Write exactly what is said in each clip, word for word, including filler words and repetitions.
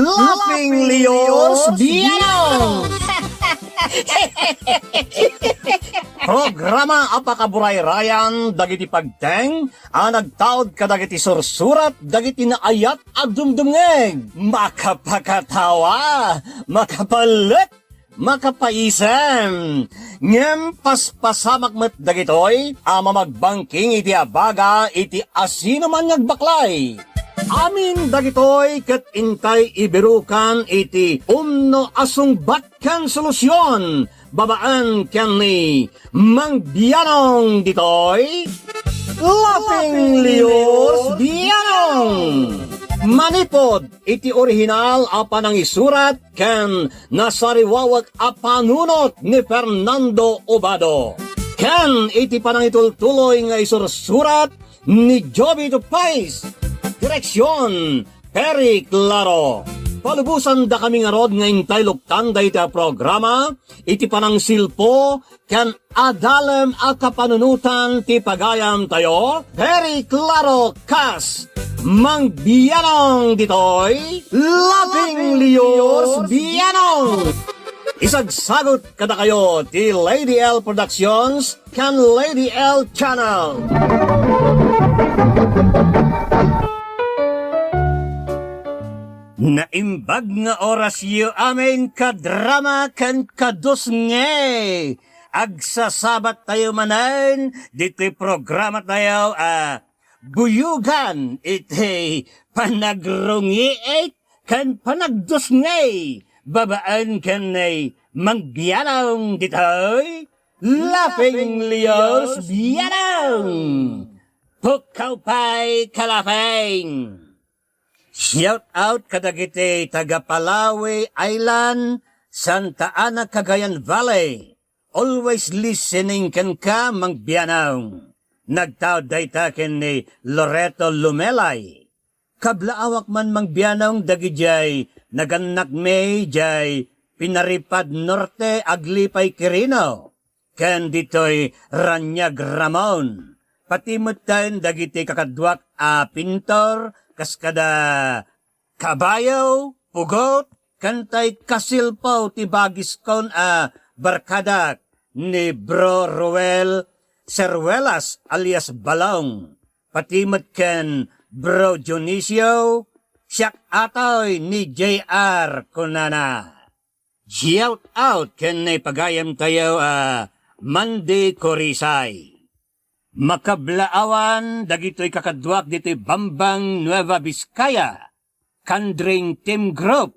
Laughing Leos Bianong! Programa a pakaburayrayan dagiti pagteng a nagtaud kadagiti sursurat dagiti naayat a dumdumngeg. Makapakatawa, makapalek, makapaisem. Ngem paspasamak met dagitoy a mamagbangking iti abaga iti asinoman nga agbaklay. Amin dagitoy ket intay ibirukan iti umno a sungbat ken solusion babaen ken ni Mang Bianong ditoy, Laughing Leos Bianong. Manipod iti orihinal a panangisurat ken nasariwawek a panunot ni Fernando Obado, ken iti panangitultuloy nga isursurat ni Joby Tupais. Direksion, Perry Claro. Palubosan dakami ngarud nga intay luktan dayta a programa iti panangsilpo ken adalem a kapanunotan ti pagayamtayo, Perry Claro kas Mang Bianong ditoy, Laughing Leos Bianong. Isagsagut kadakayo ti Lady L Productions ken Lady L Channel. Naimbag nga orasyo amin, kadrama ken kadusnge. Agsasabat tayo manen ditoy programa tayo a buyogan iti panagrungiit ken panagdusnge babaen ken ni Mang Bianong ditoy Laughing Leos Bianong. Pukkaw pay ka-laughing! Shout out kadagiti taga Palawi Island, Santa Ana, Cagayan Valley. Always listening kenka, Mang Bianong. Nagtaud dayta ken ni Loreto Lumelay. Kablaawak man, Mang Bianong, dagidiay nagannakmi diay Pinaripad Norte, Aglipay, Quirino, ken ditoy Raniag, Ramon. Pati metten dagiti kakaduak a pintor, kas kada Kabayo, Pugot, ken tay kasilpo ti bagiskon a barkadak ni Bro Ruel Seruelas alias Balong, pati met ken Bro Dionisio, "Siak atoy ni J R," kunana. Shout out ken ni pagayamtayo a Mandy Corisay. Makablaawan dagitoy kakaduak ditoy Bambang, Nueva Vizcaya, Kandring Team Group,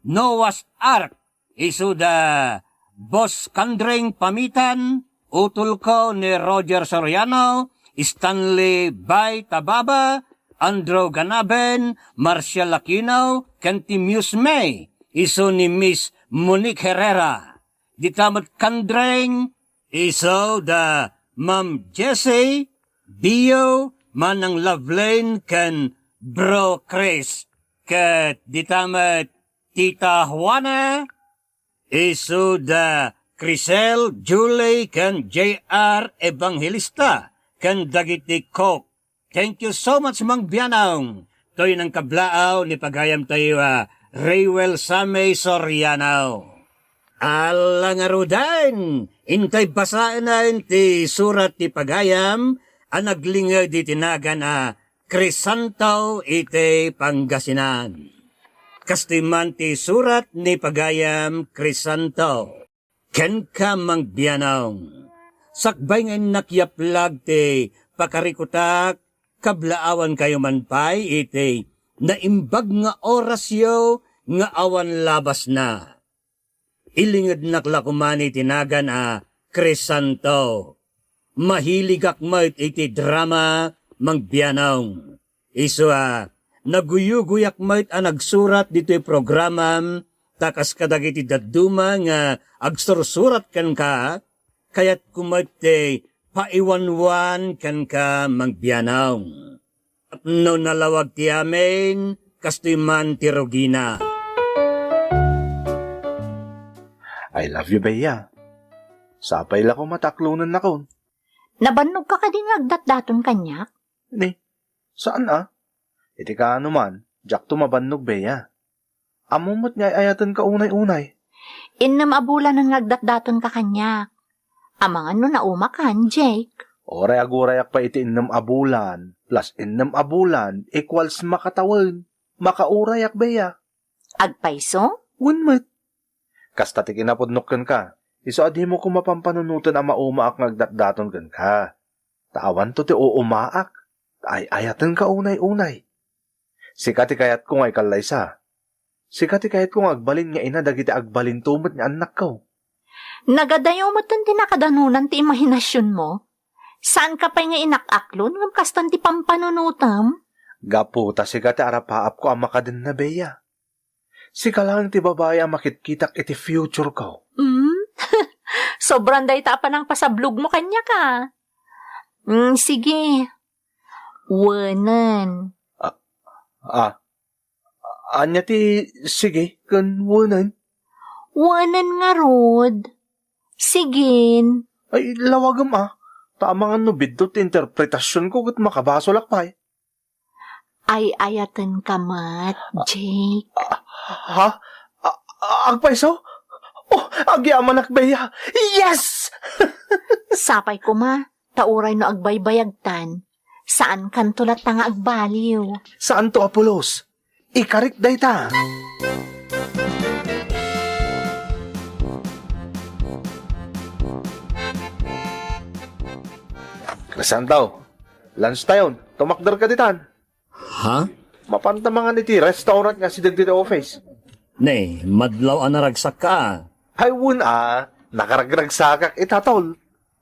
Noah's Ark, isu da Boss Kandring Pamitan, utol ko ni Roger Soriano, Stanley Bay Tababa, Andrew Ganaben, Marcial Aquino, ken ti Muse Me, isu ni Miss Monique Herrera. Dita met Kandring, isu da Ma'am Jessie, Bio, Manang Lovelyn, ken Bro Chris. Ket dita met Tita Juana, isu da Crisel, Julie, ken J R Evangelista, ken dagiti cook. Thank you so much, Mang Bianong. Toy nangkablaaw ni pagayamtayo a Rayuel Sammy Soriano. Ala ngaruden, intay basaenen ti surat ti pagayam a naglinged iti nagan a Crisanto iti Pangasinan. Kastoy man ti surat ni pagayam Crisanto. Kenka, Mang Bianong. Sakbay nga innak yaplag ti pakarikutak, kablaawankayo man pay iti naimbag nga orasyo nga awan labasna. Ilingednak la koman iti nagan a Crisanto. Mahiligak met iti drama, Mang Bianong. Isu a, naguyugoyak met a nagsurat ditoy programam, ta kas kadagiti dadduma nga agsursurat kenka, kayatko met ti paiwanwan kenka, Mang Bianong. Tapno nalawag ti amin, kastoy man ti rugina. I love you, Bea. Sapay la koma ta aklonennakon. Nabannogka kadi nga agdatdaton kaniak? Ni, saan a? Iti kaano man, diakto mabannog, Bea. Ammom met nga ay-ayatenka unay-unay. Innem a bulanen nga agdatdatonka kaniak. Amangan no naumakan, Jake. Uray agurayak pay iti innem a bulan, plus innem a bulan, equals makatawen. Makaurayak, Bea. Agpayso? Wen met. Kasta ti kinapudnok kenka, isu a dimo koma pampanunoten a maumaak nga agdatdaton kenka. Ta awanto ti uumaak, ta ay-ayatenka unay-unay. Sika ti kayatko nga ikallaysa. Sika ti kayatko nga agbalin nga ina dagiti agbalinto met nga annakko. Nagadayo metten ti nakadanunan ti imahinasionmo. Saanka pay nga inak-aklon ngem kastan ti pampanunotem? Gapu ta sika ti arapaapko a makadenna, Bea. Sika laeng ti babai a makitkitak iti future ko. Hmm? Sobran dayta a panangpasablogmo kaniak a. Hmm, sige. Wenen. Ah, ania ti sige ken wenen? Wenen ngarud. Sigin. Ay, lawagem a. Ta amangan no biddut ti interpretasionko ket makabasolak pay. Ay-ayatenka met, Jake. Ah, ha? Ah, ah, agpayso? Oh, agyamanak, Bea. Yes! Sapay koma, ta uray no agbaybayagtan, saankanto latta nga agbaliw. Saanto a pulos. Ikarik dayta. Crisanto, lunch tayon. Tumakderka ditan. Ha? Mapanta mangan iti restaurant nga asideg ditoy office. Ne, madlaw a naragsakka a. Ay, wen a, nakaragragsakak ita, tol.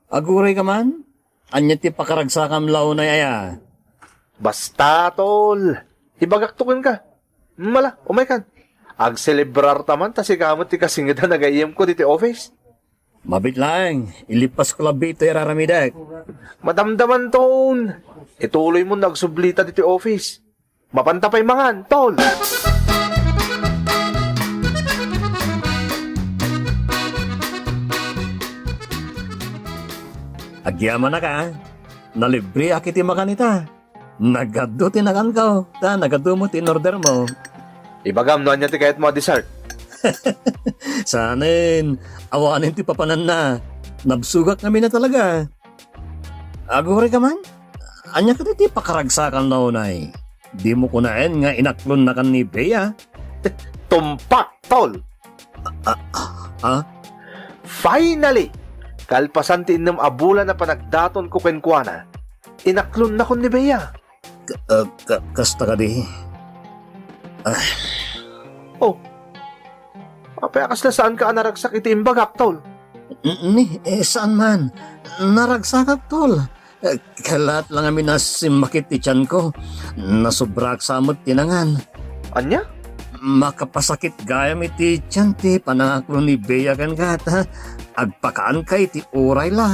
Agurayka man? Ania ti pakaragsakam la unay aya? Basta, tol. Ibagakto kenka. Mala, umaykan. Agselebrarta man ta sika met ti kasinged a nagayyemko ditoy office. Mabiit laeng, ilipasko labi itoy iraramidek. Madamdaman ton. Ituloy mon no agsublita ditoy office. Mapanta pay mangan, tol! Agyamanak a. Nalibriak iti makan ita. Nagadu ti nakanko, ta nagadu met ti inordermo. Ibagam no ania ti kayatmo a dessert. Saanen, awanen ti papananna. Nabsogak ngamin a talaga. Agurayka man? Ania kadi ti pakaragsakan la unay? Dimo kunaen nga inaklonnakan ni Bea? Tumpak, tol! Ah, ah, ah? Finally! Kalpasan ti innem a bulan a panagdatonko kenkuana, inaklonnakon ni Bea. Ka-, ah, ka-, kasta kadi? Ah. Oh. Apay a kasla saanka a naragsak iti imbagak, tol? N-, ni, eh, saan man. Naragsakak, tol. Eh, kalaat la ngamin a simmakit ti tianko. Nasobraak sa met ti nangan. Ania? Makapasakit gayam iti tian ti panangaklo ni Bea kenka, ta agpakaanka iti uray la.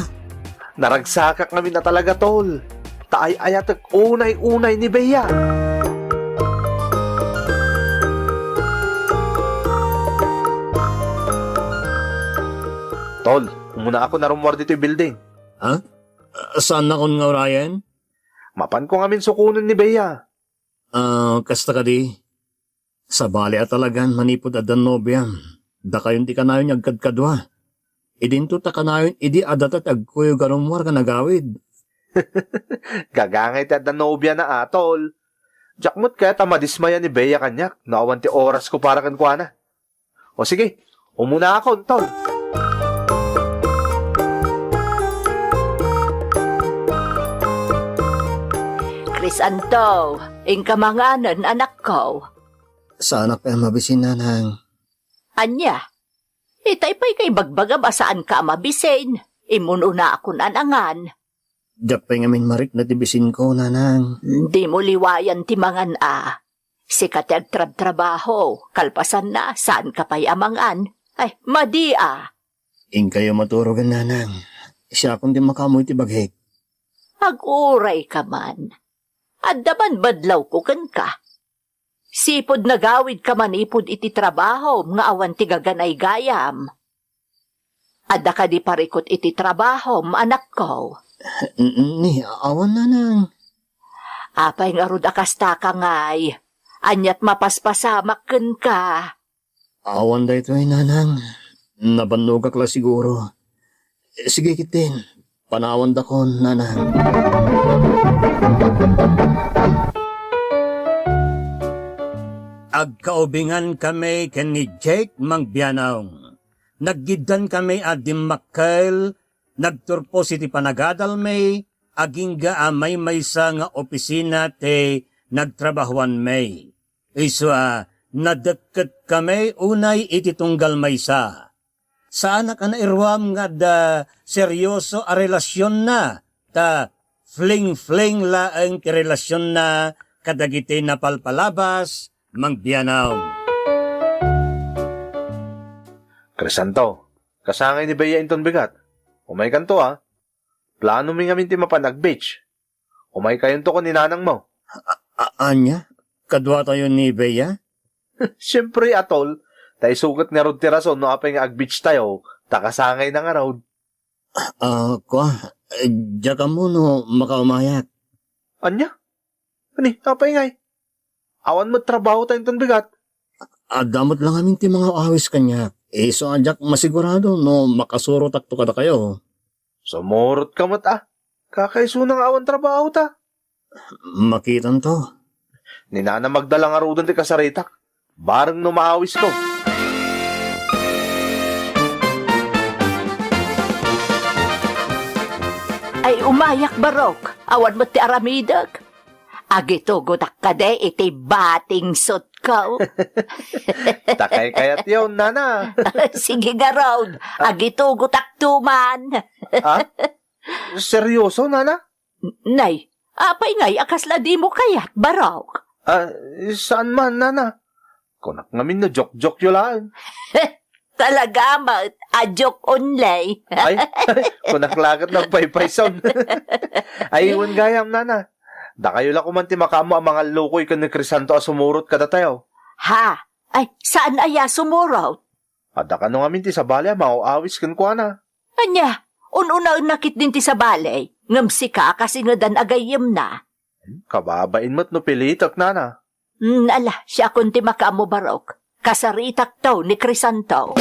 Naragsakak ngamin a talaga, tol. Ta ay-ayatek unay-unay ni Bea. Tol, umuna ako narummuar ditoy building. Ha? Saannakon nga urayen? Mapanko ngamin sukonen ni Bea. Ah, kasta kadi? Sabali a talagan manipud addan nobiam, dakayon ti kanayon nga agkadkadua. Idinto ta kanayon idi adda ti agkuyog a rummuar nga nagawid. Gagangay ti adda nobiana a, tol. Diak met kayat a madismaya ni Bea kaniak no awan ti orasko para kenkuana. O sige, umunaakon, tol. Crisanto, inka manganen, anakko. Saanak pay a mabisin, nanang. Ania? Itay pay kay bagbagam a saanka a mabisin. Immun-unaakon a nangan. Diak pay ngamin marikna ti bisinko, nanang. Dimo liwayan ti mangan a. Sika ti agtrabtrabaho, kalpasanna, saanka pay a mangan. Ay, madi a. Inkayo maturogen, nanang. Siakon ti makaammo iti bagik. Agurayka man. Adda man badlawko kenka. Sipud nagawidka manipud iti trabahom nga awan ti gaganaygayam. Adda kadi parikut iti trabahom, anakko? N-, ni, awan, nanang. Apay ngarud a kastaka ngay? Aniat mapaspasamak kenka? Awan daytoy, nanang. Nabannogak la siguro. Sige, ketdin. Panawandakon, nanang. Agkaubingan kami ken ni Jake mangbianaw. Naggiddan kami a dimmakkel, nagturpos iti panagadalmi, agingga a maymaysa nga opisina ti nagtrabahoanmi. Isu a nadekket kami unay iti tunggal maysa. Saanak a nairuam nga adda seryoso a relasionna, ta fling-fling laeng ti relasionna kadagiti napalpalabas mangbianaw. Crisanto, kasangay ni Bea inton bigat. Umaykanto, a. Planomi ngamin ti mapan ag-beach. Umaykayonto ken ni nanangmo. A-, ania? Kaduatayo ni Bea? Siempre, atol. Ta isu ket ngarud ti rason no apay nga ag-beach tayo, ta kasangayna ngarud. Ah, kua, eh, diak ammo no makaumayak. Ania? Ani, apay ngay? Awan met trabaho ta inton bigat. Adda met lang amin ti mangawawis kaniak. Isu a diak masigurado no makasurotakto kadakayo. Sumurot ka met, a. Kakaisuna nga awan trabaho ta. Makitanto. Ni Nana Magda la ngaruden ti kasaritak. Bareng no maawisko. Ay, umayak, Barok. Awan met ti aramidek. Agitugotak kadi iti batingsotko. Ta kaykayatyon, nana. Sige ngarud, agitugotakto man. Ah? Seryoso, nana? Nay, apay ngay a kasla dimo kayat, Barok? Ah, saan man, nana. Kunak ngamin no joke-joke yo laeng. Talaga met, a joke only. Ay, kunak la ket nagpaypayson. Ay, wen gayam, nana. Dakayo la koman ti makaammo a mangallukoy ken ni Crisanto a sumurot kadatayo. Ha? Ay, saan aya sumurot? Adda kano ngamin ti sabali a mangawawis kenkuana. Ania, un-unaenna ketdin ti sabali, ngem sika a kasingedan a gayyemna. Kababain met no pilitek, nana. Hmm, ala, siakon ti makaammo, Barok. Kasaritakto ni Crisanto.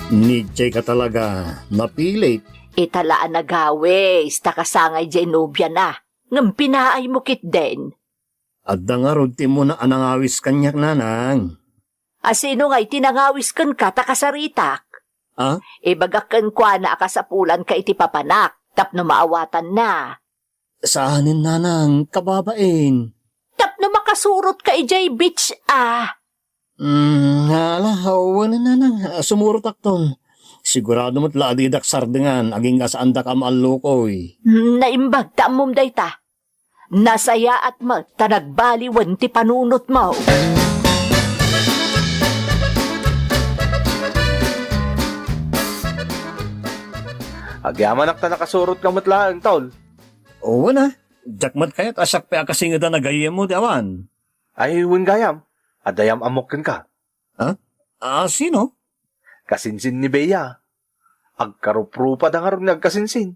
Ni Jay ka talaga, napilit. Ita la a nagawis, ta kasangay jay nobiana. Ngem pinaaymo ketdin. Adda ngarud ti immuna a nangawis kaniak, nanang. A sino ngay ti nangawis kenka ta kasaritak? Ah? Ibagak kenkuana a kasapulanka iti papanak tapno maawatanna. Saanen, nanang, kababain. Tapno makasurotka idiay beach a. Mm, ala, wen, nanang, sumurotakton. Sigurado met la a didak sardengan, agingga saandak a maallukoy. Mm, naimbag ta ammom dayta. Nasayaat met ta nagbaliwen ti panunotmo. Agyamanak ta nakasurotka met laeng, tol. Wen a, diak met kayat a siak pay a kasingedan a gayyemmo ti awan. Ay, wen gayam, adda yam-ammok kenka. Ha? Ah, sino? Kasinsin ni Bea. Agkaruprupada ngarud nga agkasinsin.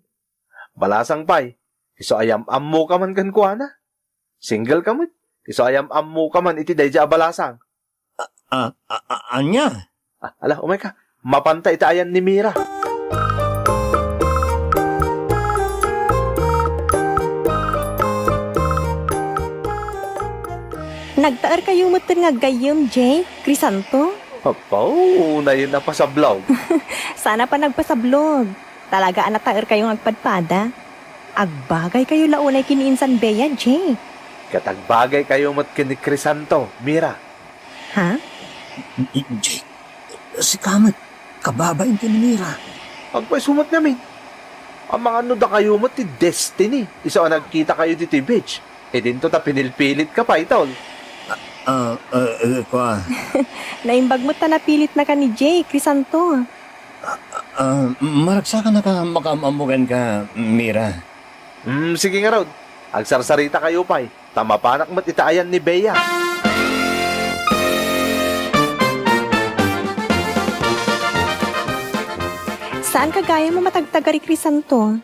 Balasang pay, isu a yam-ammoka man kenkuana. Single ka met, isu a yam-ammoka man iti daydiay a balasang. Ah, ah, ah, ania? Ah, ala, umayka. Mapanta iti ayan ni Mira. Nagtaerkayo metten nga aggayyem, Jay, Crisanto? Apo, unayen a pasablog. Saan a panagpasablog. Talaga a nataerkayo nga agpadpada. Agbagaykayo la unay ken ni insan Bea, Jay. Ket agbagaykayo met ken ni Crisanto, Mira. Ha? Jay, sika met, kababain ken ni Mira. Agpayso met ngamin. Amangan no dakayo met ti destiny, isu a nagkitakayo ditoy beach. Idinto ta pinilpilitka pay, tol. Ah, ah, ah, kua. Naimbag met ta napilitnaka ni Jay, Crisanto. Ah, maragsakanaka makaam-ammo kenka, Mira. Hmm, sige ngarud. Agsarsarita kayo pay, ta mapanak met ita ayan ni Bea. Saan ka gayam a matagtagari, Crisanto?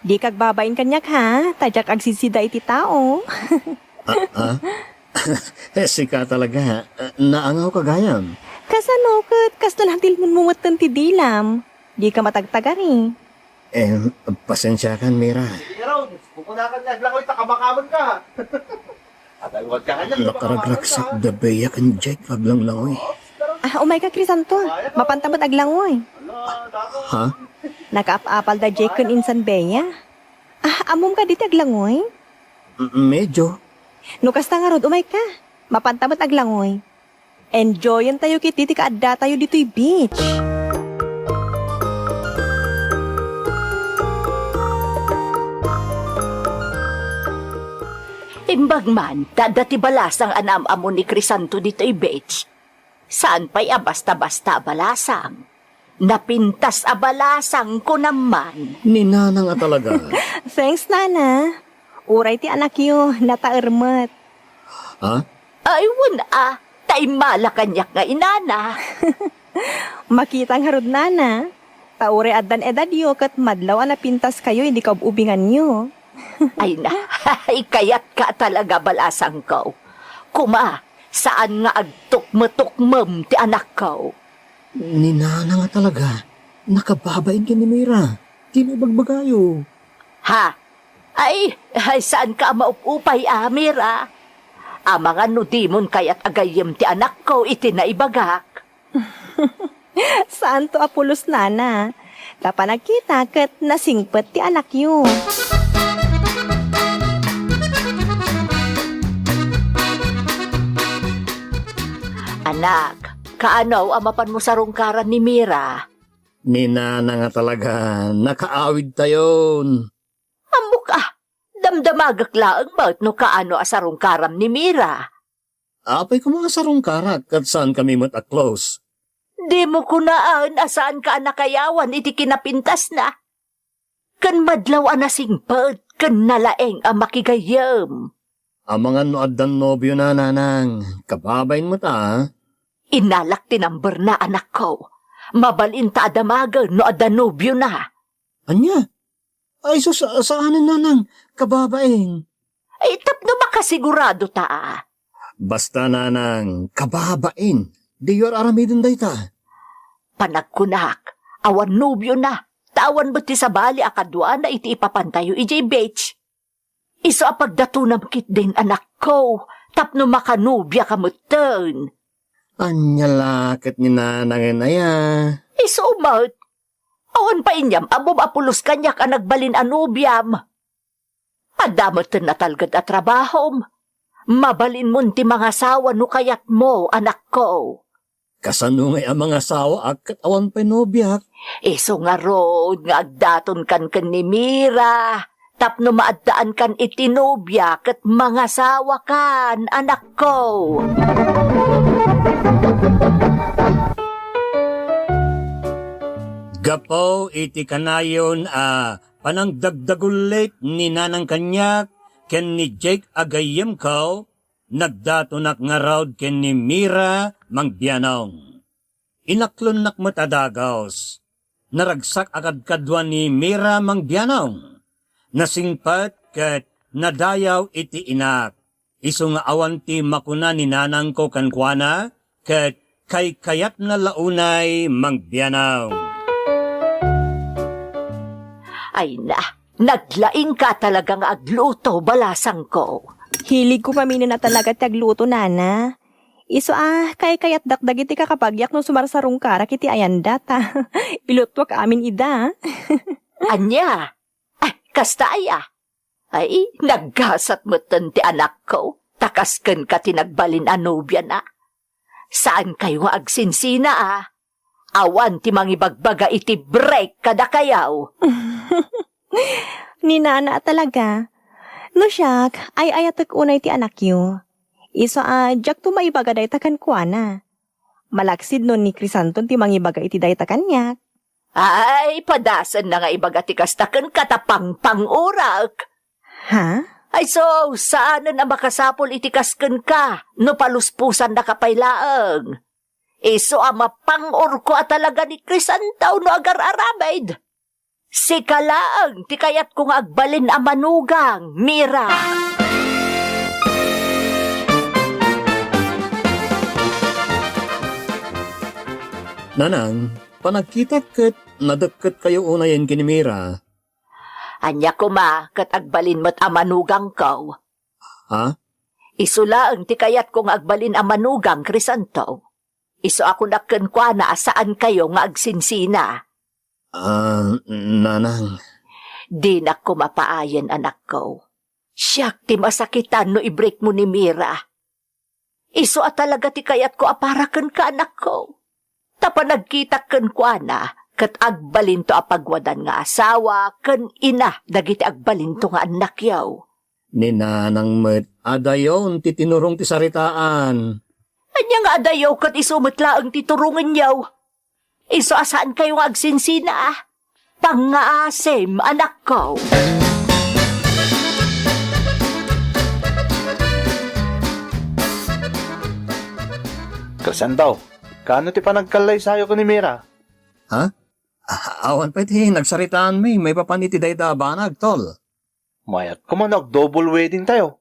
Dika agbabain kaniak, ha? Ta diak agsisida iti tao. Ah, ah? Eh, sika talaga. Naangawka gayam. Kasano ket kasla natilmonmo metten ti dilam? Dika matagtagari. Eh, pasensiakan, Mira. Sige, Rod. Kukunakan nga aglangoy, ta kamakamen ka. Adalwat ka kanya, nakaragraksak da Bea ken Jake aglanglangoy. Ah, umayka, Crisanto. Mapanta met aglangoy. Ha? Nakaap-apal da Jake ken insan Bea. Ah, ammom kadi ti aglangoy? M-, medyo. No kasta ngarud, umayka. Mapanta met aglangoy. Enjoyen tayo kiti ti kaaddatayo ditoy beach. Imbag man, ta adda ti balasang a naam-ammo ni Crisanto ditoy beach. Saan pay a basta-basta a balasang. Napintas a balasang, kunam man. Ni Nanang a talaga. Thanks, Nana. Uray ti anakyo, nataer met. Ha? Ay, wen a, ta immala kaniak nga inana. Makita ngarud, Nana. Ta uray addan edadyo ket madlaw a napintaskayo idi kaub-ubinganyo. Ay na, ay, kayatka talaga, balasangko. Kuma, saan nga agtukmetukmem ti anakko. Ni Nana nga talaga, nakababain ken ni Mira. Dimo ibagbagayo. Ha? Ay, ay, saanka a maup-upay, a, Mira? Amangan no dimon kayat a gayyem ti anakko iti naibagak. Saanto a pulos, Nana. Ta panagkita ket nasingpet ti anakyo. Anak, kaano a mapanmo sarungkaran ni Mira? Ni Nana nga talaga, nakaawidtayon. Ammok a, damdamagek laeng met no kaano a sarungkaram ni Mira. Apay koma nga sarungkarak ket saankami met a close. Dimo kunaen a saanka a nakayawan iti kinapintasna. Ken madlaw a nasingpet ken nalaeng a makigayyem. Amangan no addan nobiona, Nanang, kababain met a. Innalak ti numberna, anakko. Mabalin ta a damagen no adda nobiona. Ania? Ay, sus, saanen, Nanang, kababain. Ay, tapno makasigurado ta. Basta, Nanang, kababain. Diyo ar-aramiden dayta. Panagkunak, awan nobiona, ta awan met ti sabali a kaduana iti ipapantayo idiay beach. Isu a pagdatonam ketdin, anakko, tapno makanobiaka metten. Ania la ket ni Nanangen aya? Isu met. Awan pay iniam-ammom a pulos kaniak a nagbalin a nobiam. Adda metten natalged a trabahom. Mabalinmon ti mangasawa no kayatmo, anakko. Kasano ngay a mangasawaak ket awan pay nobiak? Isu ngarud nga agdatonkan ken ni Mira tapno maaddaankan iti nobia ket mangasawakan, anakko. Gapu iti kanayon a panangdagdagullit ni Nanang kaniak ken ni Jake a gayyemko, nagdatonak ngarud ken ni Mira Mangbianong. Inaklonnak met a dagus. Naragsak a kadkadua ni Mira Mangbianong. Nasingpet ket nadayaw iti inak. Isu nga awan ti makuna ni nanangko kenkuana, ket kaykayatna la unay Mangbianong. Ay na, naglaingka talaga nga agluto, balasangko. Hiligko ngaminen a talaga ti agluto, Nana. Isu a, kaykayatdak dagiti kakabagiak no sumarsarungkarak iti ayanda ta ilutuak amin ida. Ania? Ay, kasta aya? Ay, naggasat metten ti anakko, ta kas kenka ti nagbalin a nobiana. Saankayo nga agsinsina a. Awan ti mangibagbaga iti break kadakayo. Ni Nana a talaga. No siak, ay-ayatek unay ti anakyo. Isu a, diakto maibaga dayta kenkuana. Malaksid no ni Crisanton ti mangibaga iti dayta kaniak. Ay, padasenna nga ibaga ti kasta kenka ta pangpang-orak. Ha? Ay, so, saanen a makasapul iti kas kenka no paluspusannaka pay laeng. Isu a mapang-orko a talaga ni Crisanto no agar-aramid. Sika laeng ti kayatko nga agbalin a manugang, Mira. Nanang, panagkitak ket nadekket kayo unayen ken ni Mira. Ania koma ket agbalin met a manugangko? Ha? Isu laeng ti kayatko nga agbalin a manugang, Crisanto. Isu a kunak kenkuana a saan kayo nga agsinsina. Ah, nanang. Dinak koma paayen, anakko. Siak ti masakitan no ibreakmo ni Mira. Isu a talaga ti kayatko a para kenka, anakko. Ta panagkitak kenkuana, ket agbalinto a pagwadan nga asawa ken ina dagiti agbalinto nga annakyo. Ni nanang met, adayon ti tinurong ti saritaan. Ania nga adayo ket isu met laeng ti turongenyo? Isu a saan kayo nga agsinsina, a? Pangngaasim, anakko. Crisanto, kaano ti panagkallaysayo ken ni Mira? Ha? Ah, awan pay ti nagsaritaanmi maipapan iti dayta a banag, tol. Mayat koma no ag-double wedding tayo.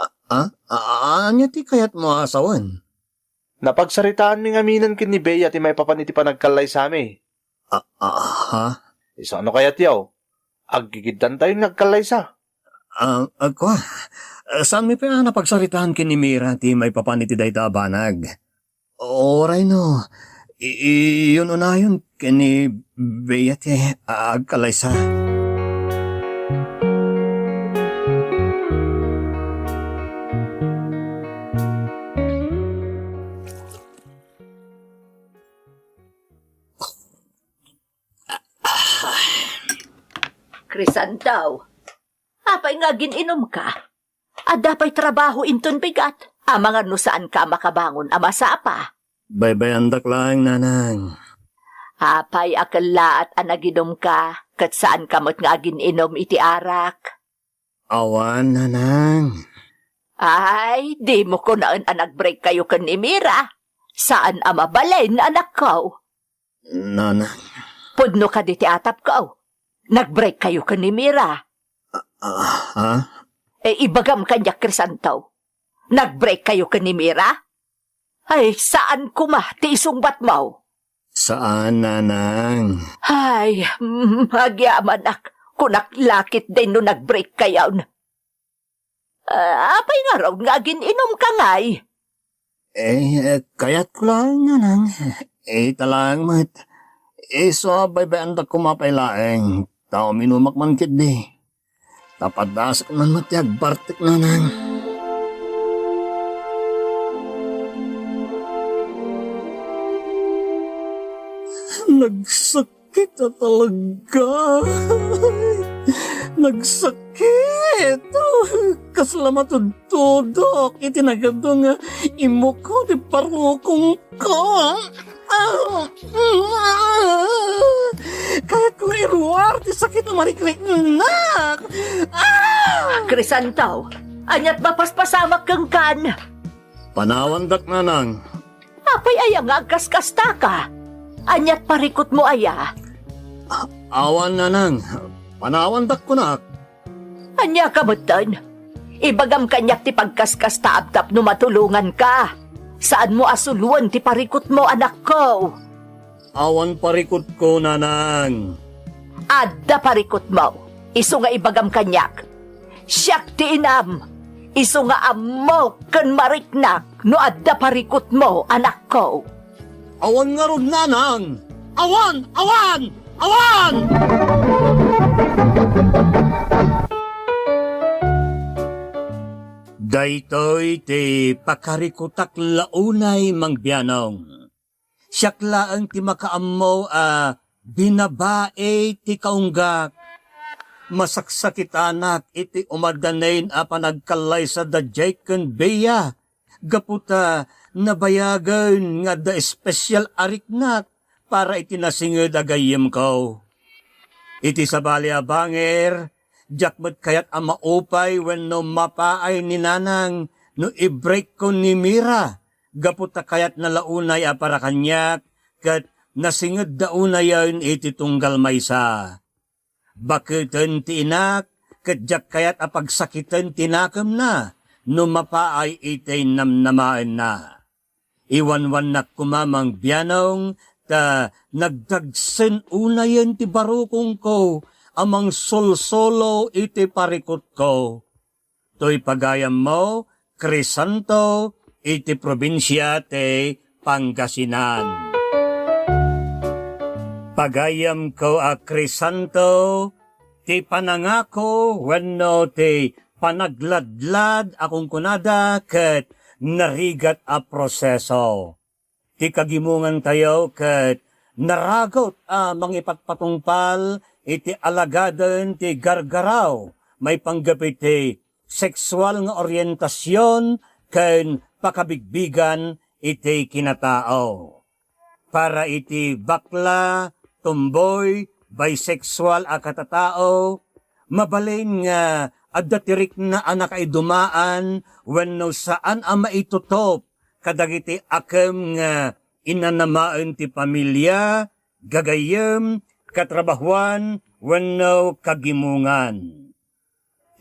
Ah, ah, ah, ania ti kayatmo a sawen? Napagsaritaanmi ngaminen ken ni Bea ti maipapan iti panagkallaysami. Ah, ah, ha? Isu no kayatyo? Aggigiddan tayo nga agkallaysa. Ah, agkua, saanmi pay a napagsaritaan ken ni Mira ti maipapan iti dayta a banag. Uray no, i-, i-, yun unayon ken ni Bea ti agkallaysa. Crisanto, apay nga agin-inumka? Adda pay trabaho inton bigat, amangan no saanka a makabangon a masapa. Baybayandak laeng, nanang. Apay a kellaat a naginumka, ket saanka met nga agin-inum iti arak? Awan, nanang. Ay, dimo kunaen a nag-break kayo ken ni Mira. Saan a mabalin, anakko. Nanang. Pudno kadi ti atapko. Nag-break kayo ken ni Mira. Ah, ha? E, ibagam kaniak, Crisanto. Nag-break kayo ken ni Mira? Ay, saan koma ti isungbatmo? Saan, nanang. Ay, mm, agyamanak. Kunak la ketdin no nag-break kayon. Ah, apay ngarud nga agin-inumka ngay? Eh, eh, kayatko laeng, nanang. Eh, ita laeng met. Isu a baybayandak koma pay laeng, ta uminumak man ketdi. Ta padasek man met ti agbartek, nanang. Nagsakit a talaga. Nagsakit. Kasla matudtudok iti nagadu nga imuko ti parukongko. Ah! Kayatko nga iruar ti sakit a marikriknak. Ah! Crisanto, aniat mapaspasamak kenkan? Panawandak, nanang. Apay aya nga agkaskastaka? Aniat parikutmo aya? A-, awan, nanang. Panawandak kunak. Ania ka metten? Ibagam kaniak ti pagkaskasta tapno matulonganka. Saanmo a suloen ti parikutmo, anakko. Awan parikutko, nanang. Adda parikutmo. Isu nga ibagam kaniak. Siak ti inam. Isu nga ammok ken mariknak no adda parikutmo, anakko. Awan ngarud, nanang! Awan! Awan! Awan! Daytoy ti pakarikutak la unay, Mang Bianong. Siak laeng ti makaammo a binabai ti kaunggak. Masaksakitanak iti umadanen a panagkallaysa da Jake ken Bea, gapu ta nabayagen nga adda espesial a riknak para iti nasinged a gayyemko. Iti sabali a bangir, diak met kayat a maupay wenno mapaay ni nanang no i-breakko ni Mira, gapu ta kayatna la unay a para kaniak ket nasingedda unayen iti tunggal maysa. Baketen ti inak, ket diak kayat a pagsakiten ti nakemna no mapaay iti namnamaenna. Iwanwannak koma, Mang Bianong, ta nagdagsen unayen ti barukongko a mangsolsolo iti parikutko. Toy pagayammo, Crisanto, iti probinsia ti Pangasinan. Pagayamko a Crisanto, ti panangako wenno ti panagladlad a kunkunada ket narigat a proseso. Ti kagimongantayo ket naragut a mangipatpatungpal iti alagaden ti gargaraw maipanggep iti seksual nga orientasion ken pakabigbigan iti kinatao. Para iti bakla, tomboy, bisexual a katatao, mabalin nga adda ti rikna a nakaidumaan wenno saan a maitutop kadagiti akem nga inanamaen ti pamilia, gagayyem, katrabahuan, wenno kagimongan.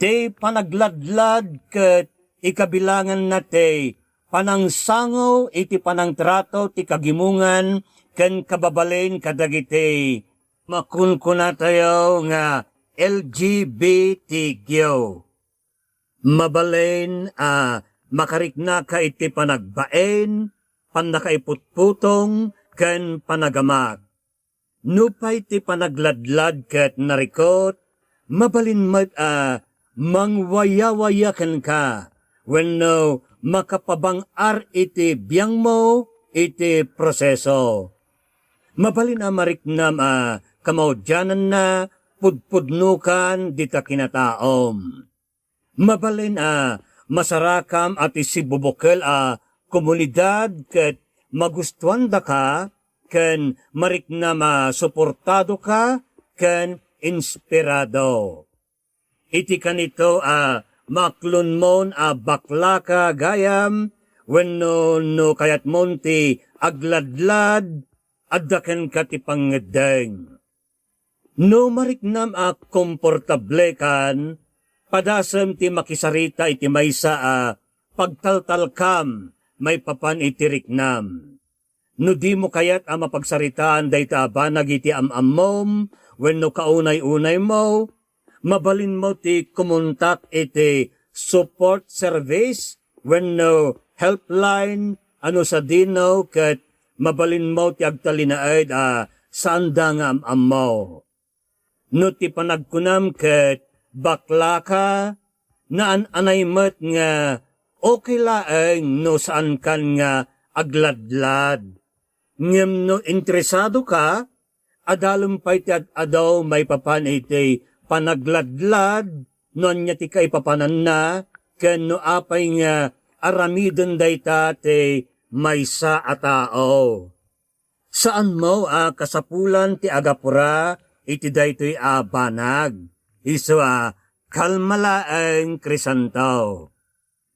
Ti panagladlad ket ikabilanganna ti panangsango iti panangtrato ti kagimongan ken kababalin kadagiti makunkunatayo nga L G B T Q. Mabalin a makariknaka iti panagbain, pannakaiputputong, ken panagamak. Nupay ti panagladlad ket narikut, mabalin met a mangwayawaya kenka wenno makapabang-ar iti biangmo iti proseso. Mabalin a mariknam a kamaudiananna pudpudnokan dita kinataom. Mabalin a masarakam a ti sibubukel a komunidad ket magustuandaka ken mariknam a suportadoka ken inspirado. Iti kanito a maaklonmon a baklaka gayam wenno no kayatmon ti agladlad, adda kenka ti pangngeddeng. No mariknam a komportablekan, padasem ti makisarita iti maysa a pagtaltalkam maipapan iti riknam. No dimo kayat a mapagsaritaan dayta a banag iti am-ammom wenno kaunay-unaymo, mabalinmo ti kumontak iti support service wenno helpline a no sadino ket mabalinmo ti agtalinaed a saanda nga am-ammo. No ti panagkunam ket baklaka, naan-anay met nga okay laeng no saankan nga agladlad. Ngem no interesadoka, adalem pay ti ad-adu maipapan iti panagladlad no ania ti kaipapananna ken no apay nga aramiden dayta ti maysa a tao. Saanmo a kasapulan ti agapura iti daytoy a banag. Isu a kalma laeng, Crisanto.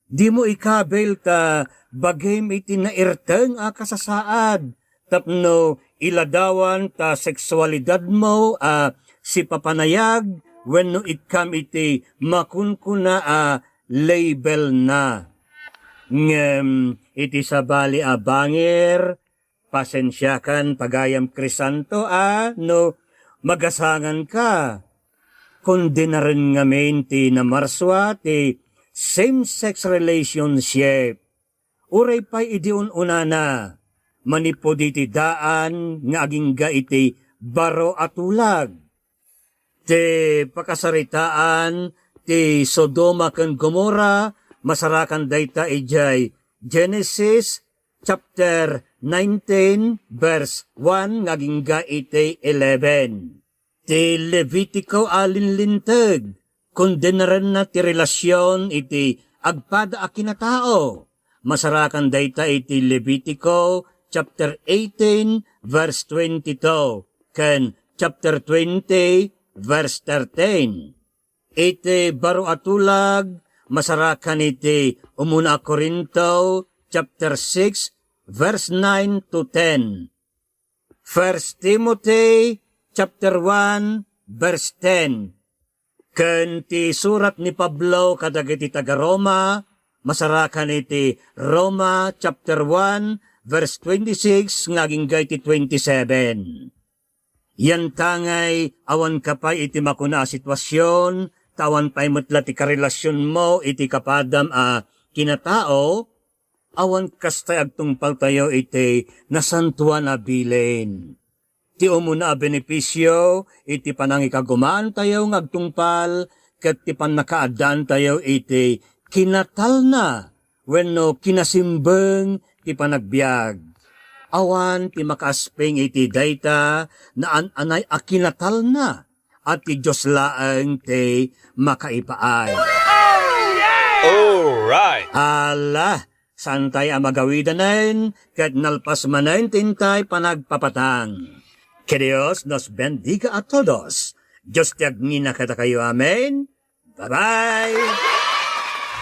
Dimo ikabil ta bagim iti nairteng a kasasaad tapno iladawan ta seksualidadmo a sipapanayag wenno ikkam iti makunkuna a labelna. Ngem iti sabali a bangir, pasensiakan, pagayam Crisanto, a no magasanganka. Kondenaren ngamin ti namarsua ti same-sex relationship. Uray pay idi un-unana, manipud iti daan nga agingga iti baro a tulag. Ti pakasaritaan ti Sodoma ken Gomorra, masarakan dayta idiay Genesis chapter nineteen, verse one nga agingga iti eleven. Ti Levitico a linlinteg, kondenarenna ti relasion iti agpada a kinatao. Masarakan dayta iti Levitico chapter eighteen, verse twenty-two, ken chapter twenty, verse thirteen. Iti baro a tulag, masarakan iti Umuna a Corinto chapter six, verse nine to ten. First Timothy chapter one, verse ten. Ken ti surat ni Pablo kadagiti taga-Roma, masarakan iti Roma chapter one, verse twenty-six nga agingga iti twenty-seven. Yantangay awan ka pay iti makuna a sitwasion, ta awan pay met la ti karelasionmo iti kapadam a kinatao, awan kastay agtungpaltayo iti nasantoan a bilin. Ti umuna a benepisio iti panangikagumaantayo nga agtungpal ket ti pannakaaddaantayo iti kinatalna wenno kinasimbeng ti panagbiag. Awan ti makaasping iti dayta naan-anay a kinatalna, a ti Dios laeng ti makaipaay. Alright! Ala, saantay a magawidanen, ket nalpas manen ti intay panagpapatang. Que Dios nos bendiga a todos. Dios ti agngina kadakayo. Amen. Bye-bye!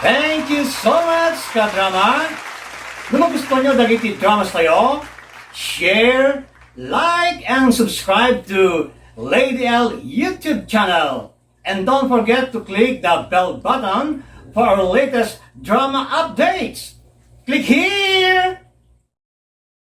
Thank you so much, kadrama! No magustuhan nyo dagiti dramas tayo, share, like, and subscribe to Lady L YouTube channel. And don't forget to click the bell button for our latest drama updates. Click here!